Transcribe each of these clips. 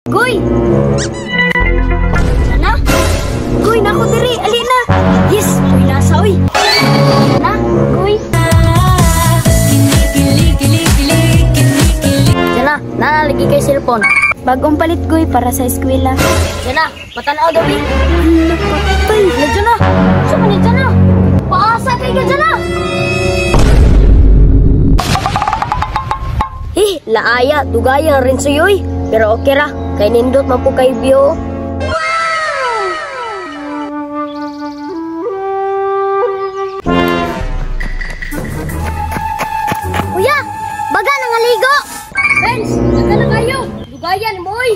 Goy! Sana? Goy, nako diri, alina. Yes, uy nasa oy. Na, goy. Sana, nalagi kay cellphone. Bagong palit, Goy, para sa eskwela. Sana, patanaw daw eh. Hala, patay. Medyo na. Sa man na. Paasa kay ka dyan na. Eh, laaya, dugaya rin suyoy. Pero okay ra, kay nindot man po kay Bio. Wow! Kuya, baga nang aligo. Friends, daga na kayo. Dugayan mo oy.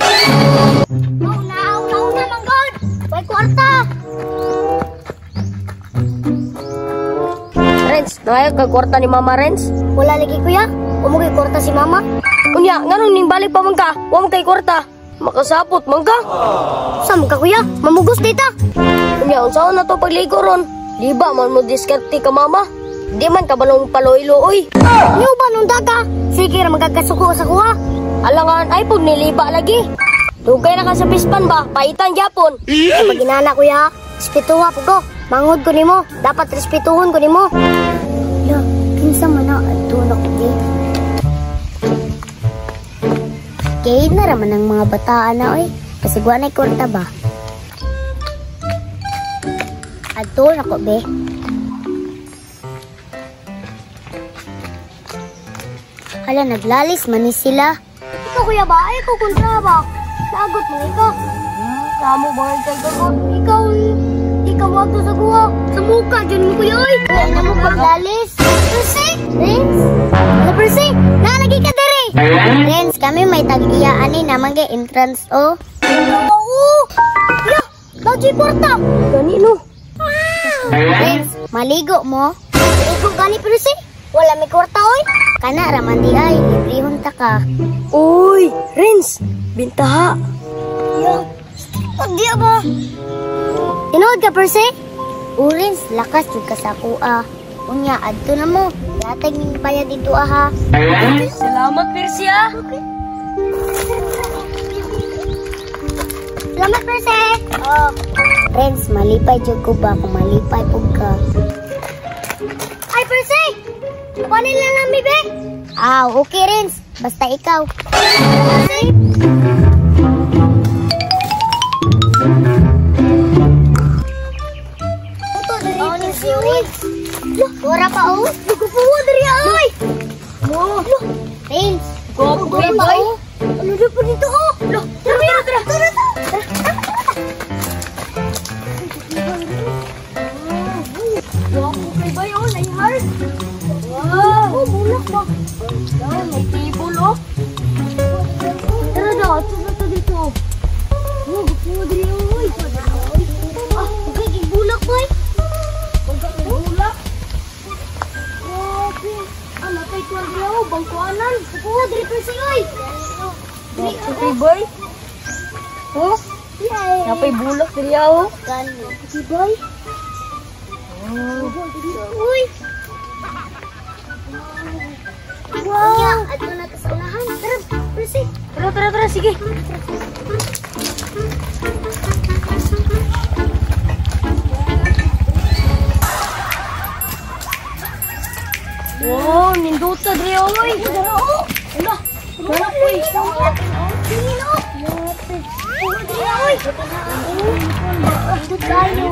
Oh, nauna man god. Way kwarta. Renz, nangayo kag kwarta ni Mama Renz? Wala lagi kuya. Umugi kwarta si Mama. Unya, nganong ning balik pa man ka? Wa man kay kwarta. Makasapot man ka. Sa man ka kuya? Mamugos dita. Unya, unsaon na to pagligo ron? Di ba man mo diskarte ka mama? Di man ka balong paloy-looy. Niyo ba nung daga? Sige ra magkakasuko sa kuha. Alangan iPhone niliba lagi. Dugay na ka sa pispan ba? Paitan gyapon. Ay, paginana kuya, respetuha po ko. Mangod ko nimo, dapat respetuhon ko nimo. La, kinsa man na adto na ko di. Kay na raman ang mga bataan na oy. Kasi wa nay kwarta ba. Adto na ko be. Hala, naglalis man ni sila. Ikaw kuya ba? Ay, ikaw kontra ba? Nagot mo ikaw. Kamo ba kay gagot? Ikaw, ikaw wag to sa kuha. Sa muka dyan mo kuya oy. Wala mo paglalis. Percy! Renz? Hala, Percy! Nalagi ka diri! Renz, kami may tag-iya ani naman kay entrance o. Oo! Ya! Lagi kwarta! Ganino? Renz, maligo mo? Maligo gani Percy? Wala may kwarta oy. Kana raman di ay, librehon ta ka. Uy, Renz, bintaha. Ya, pagdiya ba? Tinuod ka, Percy? O, Renz, lakas jud ka sa kuha. Unya, adto na mo. Yatag ning bayad dito aha. Salamat, Percy ah. Okay. Salamat, Percy. Oh. Renz, malipay jud ko ba kung malipay pug ka. Ay, Percy! Kunin lang nami, be. Ah, okay, Renz. Basta ikaw. Percy! Ito, dali. Oh, ni si Renz. Wala pa, oh. Nagkupuwa, dali, ay. Mo. Renz. Gwapo Gwapo kay pa, bay. oh. Ano na po dito, oh. Tara, tara, tara. Tara, tara. Gwapo kay bay, oh. Naihar. Wow. Oh, bulak ba? Wow, may table, oh. Tara daw, ito na to dito. Oh, gwapo dali, oy. Ah, okay, bulak, boy. Bulak. Grabe. Ah, natay ko ang diyaw, bangkuanan. Kuha, dali, Percy, oy. Gwapo kay bay. Oh, napay bulak dali, oh. Gani. Si boy. Uy. Wow. Ato na ta sa unahan. Tara, Percy. Tara, tara, tara, sige. Wow, nindota diri oy. Ala, tara oy. Tingin oh. Diri oy. Nindot kayo.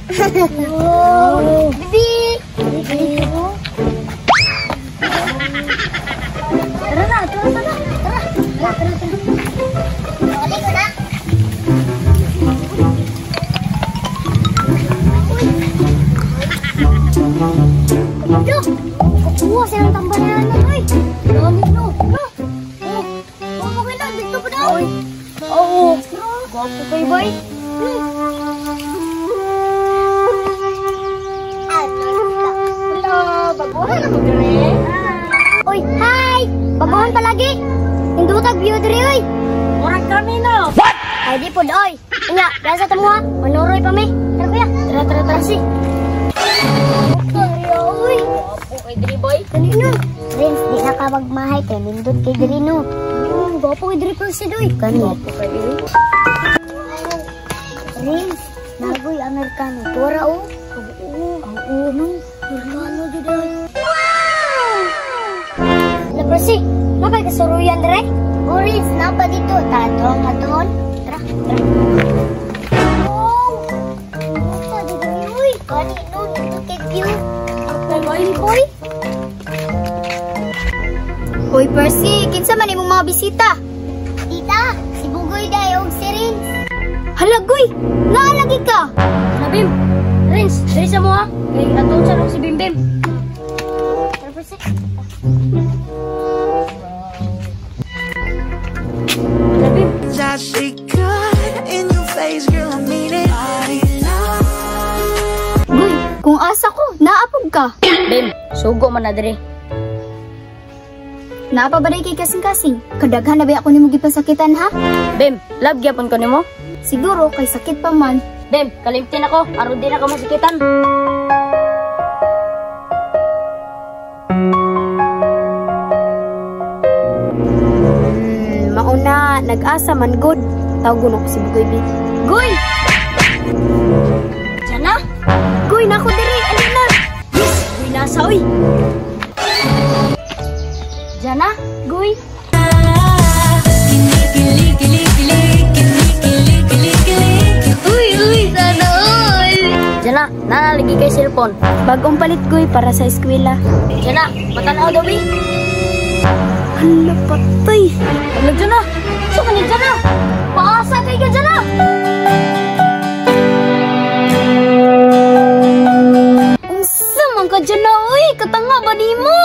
Wow. Bibi. Bibi. Tara na, tara, tara. Tara, tara, tara, tara. Balik ko na. Uy. Yo, kukuha silang tambalanan, oy. Dami no. Oh, okay na, dito pa daw. Oy. Oo. Gwapo kay bay. Hello, baguhan ako diri. Oy, hi! Baguhan palagi. Hindutag view diri oy. Murag kami no. Ay di pod oy. Unya, gasa ta mo ha. Manuroy pa mi. Tara kuya. Tara, tara, tara. Si. Oy. Gwapo kay kay diri, boy. Kanino? Renz, di na ka magmahay kay nindot kay diri no. Gwapo kay diri Percy doy. Kani. Gwapo kay diri. Renz, nagoy Amerikano. Tora oh. Oo, oo no. Amerikano jud ay. La Percy, napay kasuruyan dire? Oh, Renz, napa dito. Tato ang aton. Tara, tara. Wow! Napa dito, uy. Kani no, nindot kay view. Boy, boy. Hoy Percy, kinsa man imong mga bisita? Tita, si Bugoy day og si Renz. Hala Goy, naa lagi ka. Na Bim. Renz, diri sa mo ha. Kay aton sa si Bim Bim. Tara, Percy. Na Bim. I see good in your face, girl, I mean it. I love Goy, kung asa ko, naapog ka. Bim, sugo man na diri. Naa pa ba kay kasing-kasing? Kadaghan na ba ako nimo gipasakitan ha? Bim, love gyapon ko nimo. Siguro kay sakit pa man. Bim, kalimtin ako aron di na ka masakitan. Mauna, nag-asa man god. Tawgon ako si Bugoy bi. Goy! Jana? Goy, nako diri, alin na. Yes, Goy nasa oy. Jana, Goy. Uy, uy, sana all. Jana, nalagi kay cellphone. Bagong palit Goy para sa eskwela. Jana, matanaw daw bi. Hala patay. Hala Jana. So man Jana. Paasa kay ka Jana. Unsa man ka Jana oy, katanga ba nimo?